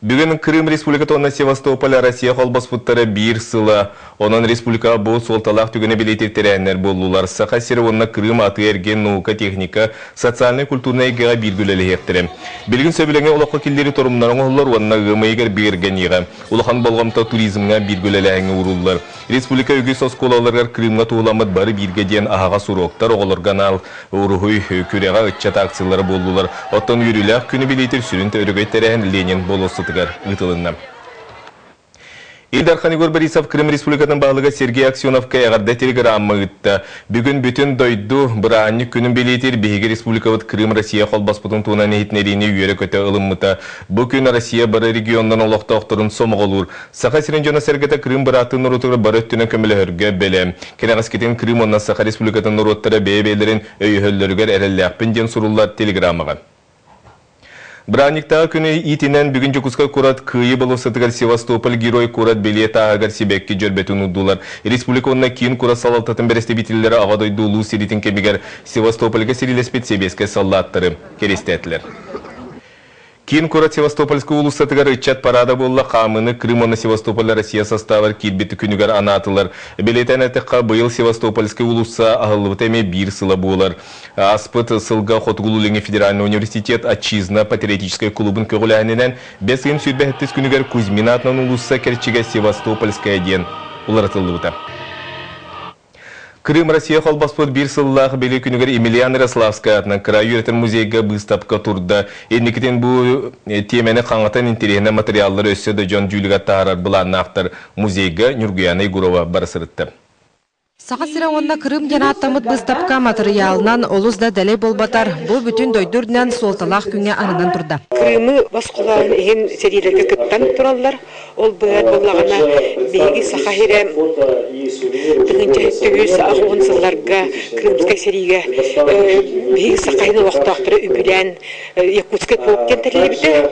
Бүгүн Крым Республиката уонна Севастополь Россия холбоспуттара биир сыла. Онон республикаҕа бу суолталаах түгэни бэлиэтиир тэрээһиннэр буоллулар. Саха сирэ уонна Крым атыы-эргиэн, наука, техника, социальнай-культурнай эйгэҕэ бииргэ үлэлэһиэхтэрэ. Билигин сөбүлэҥи олоххо киллэрии торумнара оҥоһуллар уонна ыам ыйыгар бигэргэниэҕэ. Улахан болҕомто туризмҥа бииргэ үлэлээһиҥҥэ ууруллар. Республика үгүс оскуолаларыгар Крымҥа туһуламмыт Бары бииргэ диэн аһаҕас уруоктар, оҕолорго анаал уруһуй күрэҕэ, ыччат акциялара буоллулар. Оттон үөрүүлээх күнү билиитир сүрүн өрөгөй тэрээһин Ленин болуоссатыгар ыытылынна. Ил Дархан Егор Борисов Крым Республикатын баһылыга Сергей Аксеновка эҕэрдэ телеграмма ыытта. Бүгүн бүтүн дойду бырааһынньык күнүн бэлиэтиир биһиги республикабыт Крым Россия холбоспутун туһунан иһитиннэриини үөрэ-көтө ылыммыта. Бу күн Россия бары регионнарын олохтоохторун сомоҕолуур. Саха сирин дьоно-сэргэтэ Крым бырааттыы норуотугар бары өттүнэн көмөлөһөргө бэлэм. Кэнэҕэскитин Крым уонна Саха Республикатын норуоттара бэйэ-бэйэлэрин өйөһөллөрүгэр эрэллээхпин диэн суруллар телеграммаҕа. Бырааһынньыктааҕы күнү иитинэн бүгүн Дьокуускай куорат Кыайыы болуоссатыгар Севастополь Герой куорат бэлиэ тааһыгар сибэкки дьөрбөтүн уурдулар. Республика уонна киин куорат салалтатын бэрэстэбиитэллэрэ Аҕа дойду Улуу сэриитин кэмигэр Севастопольга сэриилэспит сэбиэскэй саллааттары кэриэстээтилэр. Киин куорат Севастопольскай уулуссатыгар ыччат параада буолла, хаамыыны Крым уонна Севастополь Россия састаабар киирбит күнүгэр анаатылар. Бэлиэтээн эттэххэ, быйыл Севастопольскай уулусса аһыллыбыта эмиэ биир сыла буолар. Ааспыт сылга Хотугулуу-Илиҥҥи федеральнай университет Отчизна патриотическай кулуубун көҕүлээһининэн бэс ыйын 27 күнүгэр Кузьмин аатынан уулусса кэрчигэ Севастопольская диэн уларытыллыбыта. Крым Россия холбоспут биир сыллаах бэлиэ күнүгэр Емельян Ярославскай аатынан кыраайы үөрэтэр музейга быыстапка турда. Инникитин бу тиэмэни хаҥатан интэриэһинэй материаллары өссө да дьон дьүүлүгэр таһаарар былааннаахтар. Музейга Ньургуйаана Егорова бара сырытта. Саха сирэ уонна Крым диэн ааттаммыт быыстапка матырыйаалынан олус да дэлэй буолбатар, бу бүтүн дойду үрдүнэн суолталаах күҥҥэ ананан турда. Крымы босхолоон иһин сэриилэргэ кыттан тураллар. Ол быһыат буоллаҕына, биһиги Саха сирэ 1980 сылларга Крымскай сэриигэ биһиги Саха сирин олохтоохторо үбүлээн Якутскай полк диэн тэриллибитэ.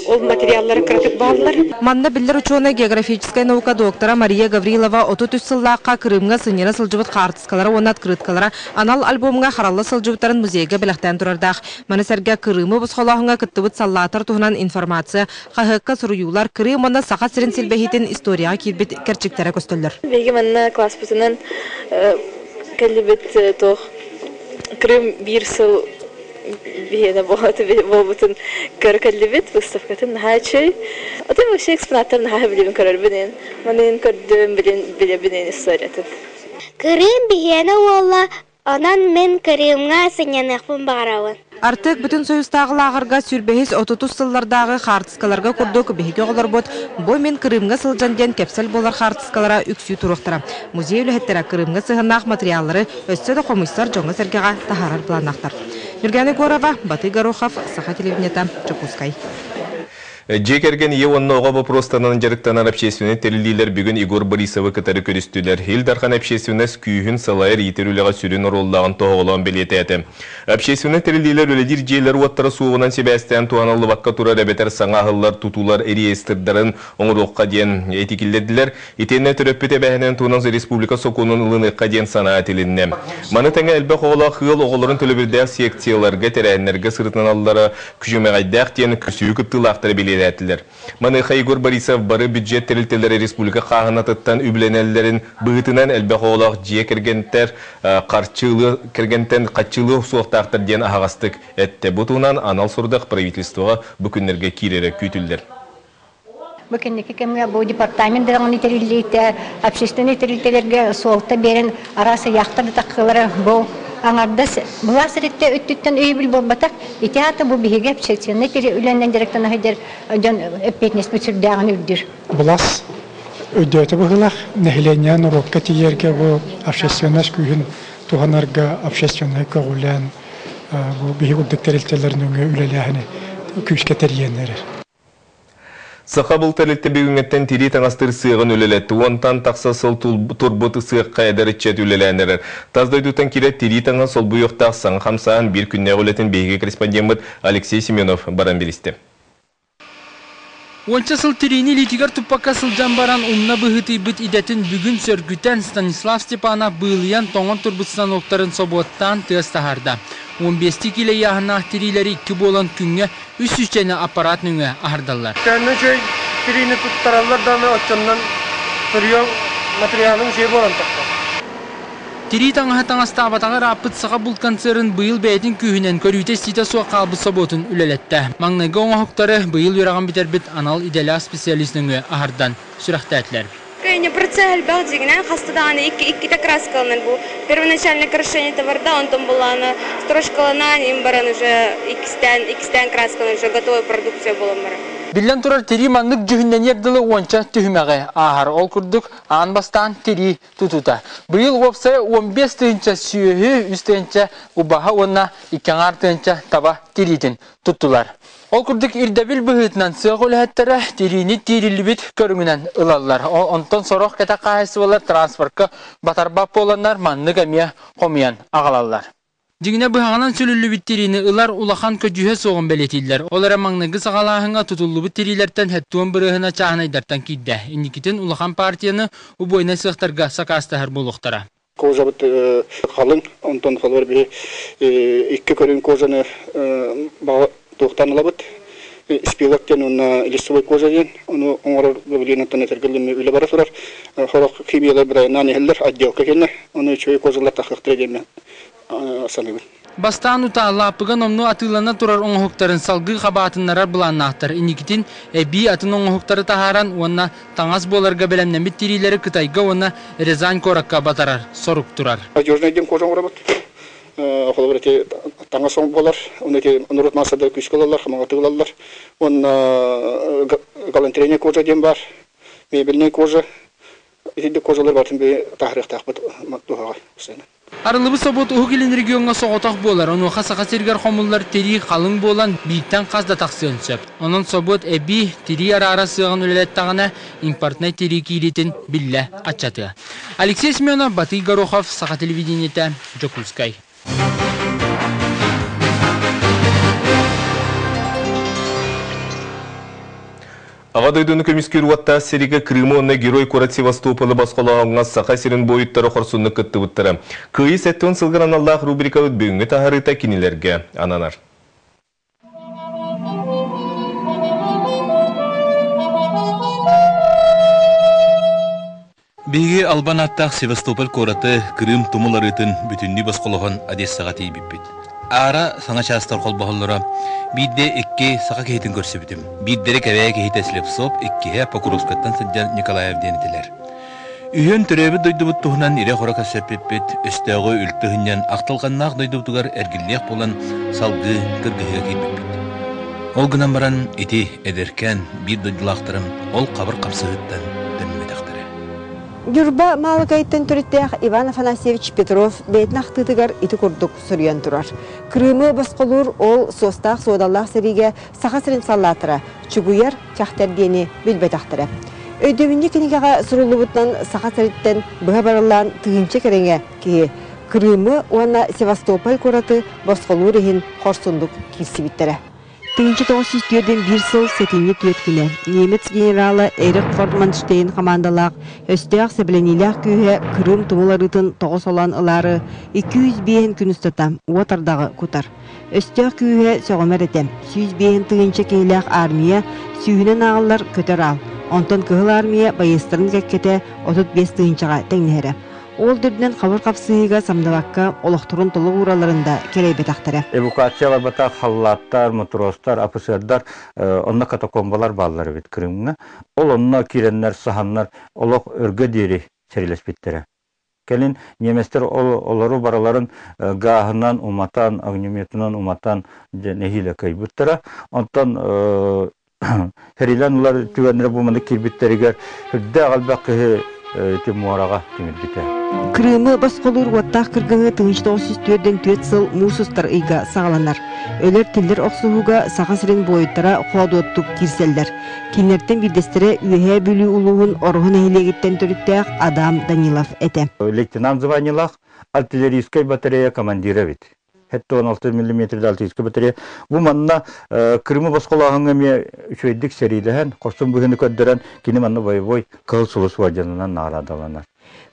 Ол материаллара кыратык бааллар. Манна биллэр учуонай географическай наука доктора Мария Гаврилова 33 сыллаахха Крымҥа сынньана сылдьыбыт хаартыскалара уонна открыткалара анал альбомҥа харалла сылдьыбыттарын музейга бэлэхтээн турардаах. Маны сэргэ Крымы босхолооһуҥҥа кыттыбыт саллааттар туһунан информация Хаһыакка суруйуулар Крым уонна Саха сирин силбэһиитин историяҕа киирбит кэрчиктэрэ көстөллөр. Биһиги манна класспытынан кэллибит туох Крым биир сыл биһиэнэ буолбутун көрө кэллибит выставкатын наһаа үчүгэй. Атын вообще экспонаттар наһаа билибин көрөрбүн манын көрдүм билин билэбин историятын. Крым биһиэнэ уола Онон мин Крымҥа сынньаныахпын баҕарабын. Артек Бүтүн Союзтааҕы лааҕырга сүүрбэһис отутус сыллардааҕы хаартыскаларга курдук биһиги оҕолорбут бу мин Крымҥа сылдьан диэн кэпсэл буолар хаартыскалара үксүү туруохтара. Музей үлэһиттэрэ Крымҥа сыһыаннаах матырыйааллары өссө да хомуйсар дьоҥҥо-сэргэҕэ таһаарар былааннаахтар. Ньургуяна Егорова, Батый Горохов, Саха телевидениета, Дьокуускай. Дьиэ кэргэн ийэ уонна оҕо боппуруостанан дьарыктанар общественнай тэриллиилэр бүгүн Егор Борисовы кытары көрүстүлэр. Ил Дархан общественность күүһүн салайар иитэр үлэҕэ сүрүн оруоллааҕын тоһоҕолоон бэлиэтээтэ. Общественнай тэриллиилэр үлэлиир дьиэлэр-уоттара суоҕунан сибээстээн туһаныллыбакка турар эбэтэр саҥа аһыллар тутуулар реестрдарын оҥоруохха диэн этии киллэрдилэр. Итиэннэ төрөппүт эбээһинэн туһунан республика сокуонун ылыныахха диэн санаа этилиннэ. Маны тэҥэ элбэх оҕолоох ыал оҕолорун төлөбүрдээх секцияларга, тэрээһиннэргэ сырытыналлара күчүмэҕэйдээх диэн көрсүһүү кыттыылаахтара бэлиэтээтилэр. Маныаха Егор Борисов бары бюджет тэрилтэлэрэ республика хааһынатыттан үбүлэнэллэрин быһыытынан элбэх оҕолоох дьиэ кэргэнтэр харчы кэргэнтэн хаччылыа суохтаахтар диэн аһаҕастык эттэ. Бу туһунан анал сорудах правительствоҕа бу күннэргэ киирэрэ күүтүллэр. Бу кэнники кэмҥэ бу департамент даҕаны тэриллиитэ, общественнай тэрилтэлэргэ суолта биэрэн араас ыйаахтар да таххылара бу аҥардас былаас эриттэ өттүттэн өйөбүл буолбатах. Ити аата бу биһиги общественнай үлэнэн дьарыктана сылдьар дьон эппиэтинэспит сүрдээҕин үрдүүр. Былаас өйдөөтө быһыылаах, нэһилиэнньэ норуокка тиийэргэ бу общественность күүһүн туһанарга общественнай көҕүлээн бу биһиги курдук тэрилтэлэр нөҥүө үлэлээһини күүскэ тэрийэн эрэр. Сахабыл тэрилтэ бүгүҥҥэттэн тирии таҥастыыр сыаҕын үлэлэттэ. Уонтан тахса сыл турбут сыахха эдэр ыччат үлэлээн эрэр. Тас дойдуттан киирэр тирии таҥаһы солбуйуохтаах саҥа хамсааһын биир күннээх үлэтин биһиги корреспондеммыт Алексей Семенов баран билистэ. Уонча сыл тириини илиитигэр туппакка сылдьан баран умна быһыытыйбыт идэтин бүгүн сөргүтэн Станислав Степанов быылыйан тоҥон турбут станоктарын собуоттаан тыас таһаарда. 15 киилэ ыйааһыннаах тириилэри икки буолан күҥҥэ үс сүүсчэни аппараат нөҥүө аһардаллар. Көннө үчүгэй тириини туттараллар даҕаны оччоннон сырье материалын үчүгэй буолан тахсар. Тирии таҥаһы таҥастаабатаҕа ырааппыт саха булт концерын быйыл бэйэтин күүһүнэн көрүүтэ-истиитэ суох хаалбыт собуотун үлэлэттэ. Маҥнайгы оҥоһуктары быйыл үөрэҕин бүтэрбит анал идэлээх специалист нөҥүө аһардан сүрэхтээтилэр. Кэйне процесс элбэх дьиҥинэн хаста даҕаны икки иккитэ краскаланар бу первоначальное крашение барда онтон былаана строчкаланаан им баран уже иккистээн иккистээн краскаланар уже готовая продукция буолан барар. Биллэн турар, тирии маннык дьүһүннэниэр дылы уонча түһүмэҕи ааһар. Ол курдук, аан бастаан тирии тутута. Быйыл уопсайа 15 тыһыынча сүөһү, 3 тыһыынча убаһа уонна 2 аҥаар тыһыынча таба тириитин туттулар. Ол курдук ирдэбил быһыытынан сыах үлэһиттэрэ тириини тиириллибит көрүҥүнэн ылаллар. Онтон сорох кэтэх хаһаайыстыбалар транспортка батарбат буоланнар маннык эмиэ хомуйан аҕалаллар. Дьиҥинэ быһаҕынан сүлүллүбүт тириини ылар улахан көдьүүһэ суоҕун бэлиэтииллэр. Ол эрэ маҥнайгы саҕалааһыҥҥа тутуллубут тириилэртэн һэттуон бырыһына чааһынайдартан киирдэ. Инникитин улахан партияны убойнай сыахтарга сакаастаһар буолуохтара. Кожабыт халыҥ, онтон холобур биһи икки көрүҥ кожаны туохтан ылабыт. Спилок диэн уонна листовой кожа диэн, ону оҥорор билиэнаттан этэргэллэммэ үлэ бара турар. Сорох химиялар бырайынаан иһэллэр, отделка кэннэ, ону үчүгэй кожалар тахыахтара диэн саныыбын. Бастаан утаа лааппыга номнуо атыылана турар оҥоһуктарын салгыы хабаатыннарар былааннаахтар. Инникитин эбии атын оҥоһуктары таһааран уонна таҥас буоларга бэлэмнэммит тириилэри Кытайга уонна Рязань куоракка батарар сорук турар. Надежный диэн кожа оҥоробут. Холобур, ити таҥас буолар, оны ити норуот массада күүскэ ылаллар, хамаҕатык ылаллар. Уонна галантерейная кожа диэн баар, мебельная кожа. Итинник кожалар барытын таһаарыахтаахпыт туһаҕа. Арыллыбыт собуот Уһук Илин региоҥҥа соҕотох буолар, онуоха Саха сиригэр хомуллар тирии халыҥ буолан, бииртэн хас да тахсыан сөп. Онон собуот эбии тирии араара сыаҕын үлэлэттэҕинэ, импортнай тирии киириитин биллэ аччатыа. Алексей Семенов, Батый Горохов, Саха телевидениетэ, Дьокуускай. Аҕа дойдуну көмүскүүр уоттаах сэриигэ Крымы уонна Герой куорат Севастополы босхолооһуҥҥа Саха сирин буойуттара хорсуннук кыттыбыттара. Кыайыы 70 сылгар аналлаах рубрикабыт бүгүҥҥү таһаарыыта кинилэргэ ананар. Биһиги албан ааттаах Севастополь куораты Крым тумул арыытын бүтүннүү босхолоһон Одессаҕа тиийбиппит. Аара саҥа чаастар холбоһоллоро. Биирдэ икки саха киһитин көрсүбүтүм. Биирдэрэ Кэбээйи киһитэ Слепцов, иккиһэ Покровскайтан сылдьар Николаев диэн этилэр. Үһүөн төрөөбүт дойдубут туһунан ирэ-хоро кэпсэппиппит, өстөөҕү үлтү ыһынньан ахтылҕаннаах дойдубутугар эргиллиэх буолан салгыы кыргыһыыга киирбиппит. Ол гынан баран ити эдэркээн биир дойдулаахтарым ол хабыр хапсыһыыттан төннүбэтэхтэрэ. Ньурба Маалыкайыттан төрүттээх Иван Афанасьевич Петров бэйэтин ахтыытыгар ити курдук суруйан турар. Крымы босхолуур ол суостаах-суодаллаах сэриигэ Саха сирин саллааттара чугуйар кэхтэр диэни билбэтэхтэрэ. Өйдөбүнньүк кинигэҕэ суруллубутунан Саха сириттэн быһа барыллаан тыһыынча кэриҥэ киһи Крымы уонна Севастополь куораты босхолуур иһин хорсуннук киирсибиттэрэ. 1941 сыл сэтинньи түөрт күнэ немец генерала Эрих Фортманштейн хамаандалаах өстөөх сэбилэниилээх күүһэ Крым тумул арыытын тоҕо солоон ылаары 205 күн устата уот ардаҕы кутар. Өстөөх күүһэ сөҕүмэр этэ. 105 тыһыынча киһилээх армия сүүһүнэн ааҕыллар көтөр аал. Онтон Кыһыл Армия байыастарын кэккэтэ 35 тыһыынчаҕа тэҥнэһэрэ. Ол үрдүнэн хабыр хапсыһыыга самныбакка олохторун толук ууралларын да кэлэйбэтэхтэрэ. Эвакуация барбатах халлааттар, матростар, офицердар онно катакомбалар бааллар эбит Крымҥа. Ол онно киирэннэр, саһаннар олох өргө диэри сэрилэспиттэрэ. Кэлин немецтэр олору барыларын гааһынан уматан, огнеметынан уматан нэһиилэ кыайбыттара. Онтон Хэрилэн ылар түгэннэрэ бу маннык киирбиттэригэр үрдээх элбэх киһи ити муораҕа тимирбитэ. Крымы босхолуур уоттаах кыргыһыы 1944 сыл муус устар ыйга саҕаланар. Өлөр-тиллэр охсуһууга Саха сирин буойуттара хоодуоттук киирсэллэр. Кинилэртэн биирдэстэрэ Үөһээ Бүлүү улууһун Ороһу нэһилиэгиттэн төрүттээх Адам Данилов этэ. Лейтенант званиелаах артиллерийскай батарея командира эбит. 76 мм Балтийскай батарея. Бу манна Крымы босхолооһуҥҥа эмиэ үчүгэйдик сэриилэһэн, хорсун быһыыны көрдөрөн, кини манна боевой Кыһыл Сулус уордьанынан наҕараадаланар.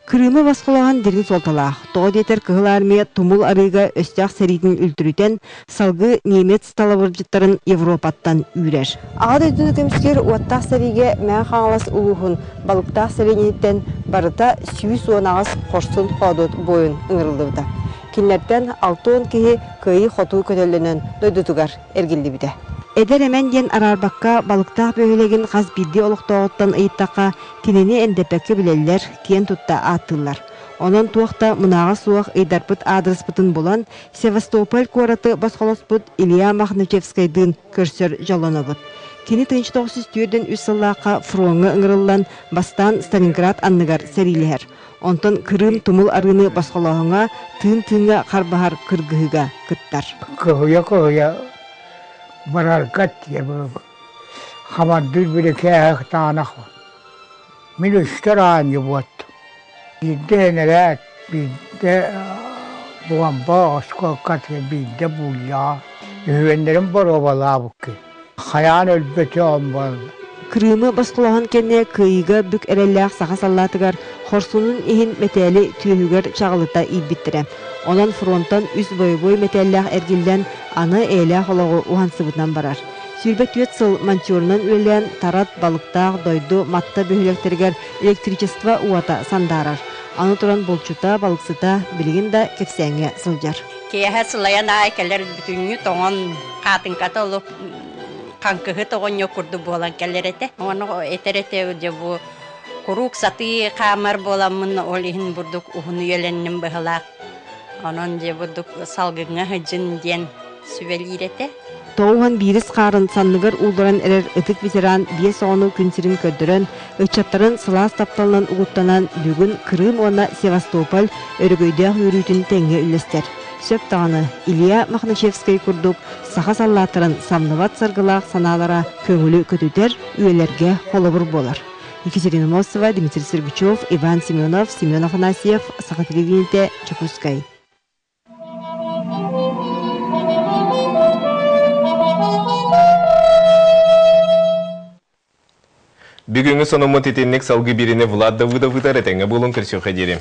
Крымы босхолооһун дириҥ суолталаах. Тоҕо диэтэр Кыһыл Армия тумул арыыга өстөөх сэриитин үлтүрүтэн, салгыы немец талабырдьыттарын Европаттан үүрэр. Аҕа дойдуну көмүскүүр уоттаах сэриигэ Мэҥэ Хаҥалас улууһун Балыктаах сэлиэнньэтиттэн барыта 118 хорсун-хоодуот буойун ыҥырыллыбыта. Кинилэртэн 60 киһи кыайыы-хотуу көтөллөнөн дойдутугар эргиллибитэ. Эдэр эмэн диэн араарбакка Балыктаах бөһүөлэгин хас биирдии олохтооҕуттан ыйыттахха, кинини эндэппэккэ билэллэр, киэн тутта ааттыыллар. Онон туох да мунааҕа суох ыйдарбыт аадырыспытын булан, Севастополь куораты босхолоспут Илья Мохначевскайдыын көрсөр дьоллонобут. Кини 1943 сыллаахха фроҥҥа ыҥырыллан, бастаан Сталинград анныгар сэриилэһэр. Онтон Крым тумул арыыны босхолооһуҥҥа тыын-тыыҥҥа харбаһар кыргыһыыга кыттар. Кыһыйа-кыһыйа барарга хамандыыр бирикээһэ кытаанах. Мин үстэр аанньа буоттум. Биирдэ энэрээт, биирдэ буомба оскуолкатыгар, биирдэ буулдьаҕа. Үһүөннэрин боруобалаабыккын. Хайаан өлбөтөҕүм буолла. Крымы босхолооһун кэннэ кыайыыга бүк эрэллээх саха саллаатыгар хорсунун иһин мэтээли түөһүгэр чаҕылыта иилбиттэрэ. Онон фронтан үс бойобуой мэтээллээх эргиллэн, аны эйэлээх олоҕу уһансыбытынан барар. 24 сыл монтерунан үлэлээн Тарат, Балыктаах, Дойду, Матта бөһүөлэктэригэр электричество уота сандаарар. Аны туран булчута, балыксыта билигин да кэпсээҥҥэ сылдьар. Киэһэ сылайан аай кэлэр бүтүннүү тоҥон хаатыҥката олох хаҥкыһыт оҕонньор курдук буолан кэлэр этэ. Ону этэр этэ дьэ бу куруук сатыы хаамар буоламмын ол иһин бурдук уһун үйэлэнним быһылаах. Онон дьэ бурдук салгыҥҥа сылдьын диэн сүбэлиир этэ. Тоҕуһан биирис хаарын санныгар уулларан эрэр ытык ветеран биэс оҕону күн сирин көрдөрөн, ыччаттарын сылаас тапталынан угуттанан бүгүн Крым уонна Севастополь өрөгөйдөөх үөрүүтүн тэҥҥэ үллэстэр. Сөп даҕаны, Илья Мохначевскай курдук саха саллааттарын самныбат саргылаах санаалара көҥүлү көтүтэр, үйэлэргэ холобур буолар. Екатерина Мосова, Дмитрий Сергучев, Иван Семенов, Семен Афанасьев, Саха телевидениетэ, Дьокуускай. Бүгүҥҥү сонуммут итинник салгыы биэриини Влад Давыдов ыытар этэҥҥэ буолуҥ көрсүөххэ диэри.